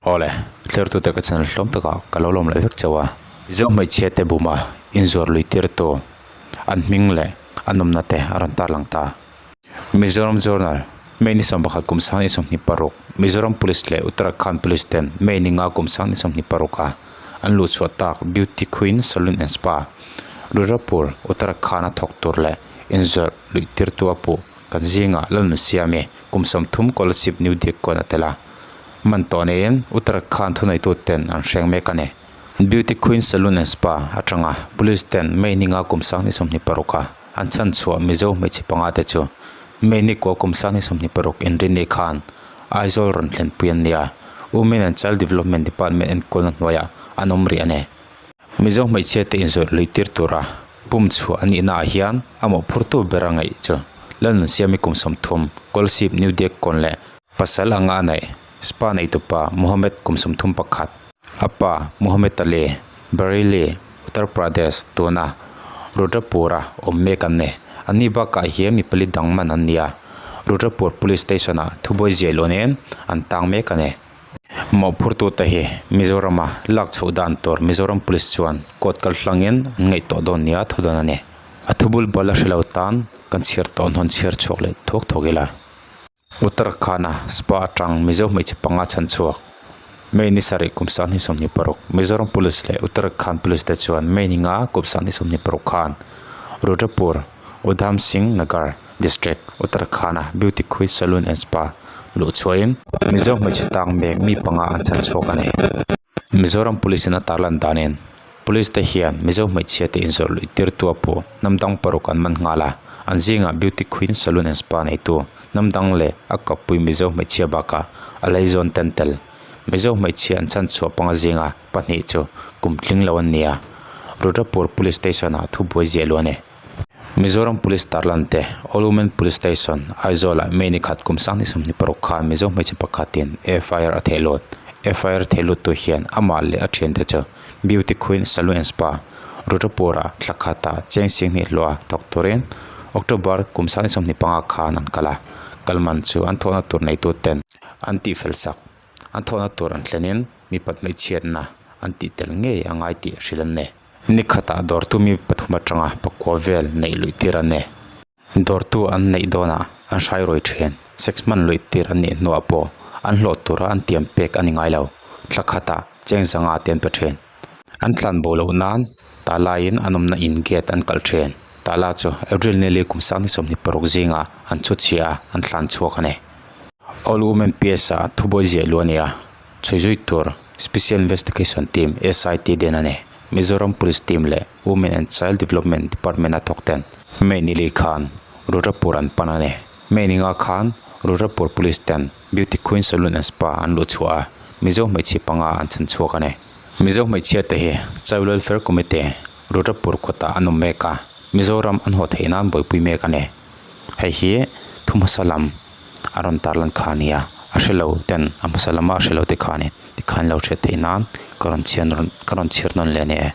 Awle, thlertute ka channel hlawm takah ka lo lawm leh vek chauh a. Mizo hmeichhia te buma inzuar lui tir tu an hming leh an awmna te a rawn tarlang ta. Mizoram Journal, May ni 11 kum 2026, Mizoram Police leh Uttarakhand Police ten May ni nga kum 2026 a an luh chhuah tak Beauty Queen Saloon and Spa, Rudrapur, Uttarakhand a thawk tur leh inzuar luih tir tu a puh kan zingah Lalnunsiami kum 30 Kolasib New Diakkawn a tel a. Man tawh neiin Uttarakhand thuneitu ten an hreng mek a ni. Beauty Queen Saloon and Spa atanga Police ten May ni nga kum 2026 a an chhan chhuah Mizo hmeichhe panga te chu May ni kua kum 2026 inrinni khan Aizawl rawn thlenpui an nia. Women and Child Development Department enkawlna hnuaiah an awm rih a ni. Mizo hmeichhia te inzawrh lui tir tura pum chhuah a nihna ah hian a mawhphurtu ber a ngaih chu Lalnunsiami kum 30 Kawlsip New Diakkawn leh Pasal anga a neih, Spa neitupa Mohammed kum 31, a pa Mohammed Ali, Bareilly, Uttar Pradesh tuna Rudrapur-a awm mek an ni. Anni bakah hian mi pali dang man an ni a, Rudrapur Police Station-ah thubuai ziah luh nen an tang mek a ni. Mawhphurtute hi Mizorama lak chhoh dan tur Mizoram Police chuan court kal hlangin an ngaihtuah dawn nia thu dawn a ni. A thubul bal a hre lo tan kan chhiar tawh hnawn chhiar chhuak leh thuak thuak ila. Uttarakhand-a spa atang Mizo hmeichhe panga chhan chhuak. May ni sarih kum 2026, Mizoram Police leh Uttarakhand Police te chuan May ni nga kum 2026 khan Rudrapur, Udham Singh Nagar District, Uttarakhand-a Beauty Queen Saloon and Spa luh chhuahin Mizo hmeichhe tang mek mi panga an chhan chhuak a ni. Mizoram Police in a tarlan danin Police te hian Mizo hmeichhia te inzawrh luih tir tu a pawh hnam dang paruk an man nghal a, an zingah Beauty Queen Saloon and Spa neitu hnam dang leh a kappui Mizo hmeichhia bakah a leizawn ten tel. Mizo hmeichhia an chhanchhuah panga zinga pahnih chu kum tling lo an ni a, Rudrapur Police Station ah thubuai ziah luh a ni. Mizoram Police tarlan te All Women Police Station, Aizawl-ah May ni khat kum 2026 khan Mizo hmeichhe pakhatin FIR a thehlut. FIR thehlut tu hian amah leh a thiante chu Beauty Queen Saloon and Spa, Rudrapur-ah thla khata cheng singhnih hlawha thawk turin October kum 2025 khan an kal a, kalman chu an thawhna tur neitu ten an tihfel sak. An thawhna tur an thlenin mipat hmeichhiatna an tih tel ngei a ngai tih hrilh an nei. Ni khatah dawrtu mi pathum atanga pakua vel neih luih tir an ni. Dawrtu an neih dawnah an hrai rawi then. Sex hman luih tir an nih hnuah pawh an hlawh tura an tiam pek a ni ngai lo. Thla khatah cheng zanga te an pe then. An tlan bo loh nan tah laiin an awmna in gate an kalh then. Tah la chu April ni li kum 2026 zingah an chhu chhia a, an tlan chhuak a ni. All Women PS ah thubuai ziah luh a ni a. Chhui zui tur Special Investigation Team, SIT, den a ni. Mizoram Police Team leh Women and Child Development Department a thawk ten May ni li khan Rudrapur an pan a ni. May ni nga khan Rudrapur Police ten Beauty Queen Saloon and Spa an luh chhuah a, Mizo hmeichhe panga an chhan chhuak a ni. Mizo hmeichhia te hi Child Welfare Committee, Rudrapur khawtah an awm mek a, Mizoram an haw theih nan buaipui mek a ni. Hei hi thu hmasa lam a rawn tarlan kha a nia a hrelo ten a hmasa lama a hrelo te khanin tikhan lo hriat theih nan ka rawn chhiar nawn ka rawn chhiar nawn leh a ni e.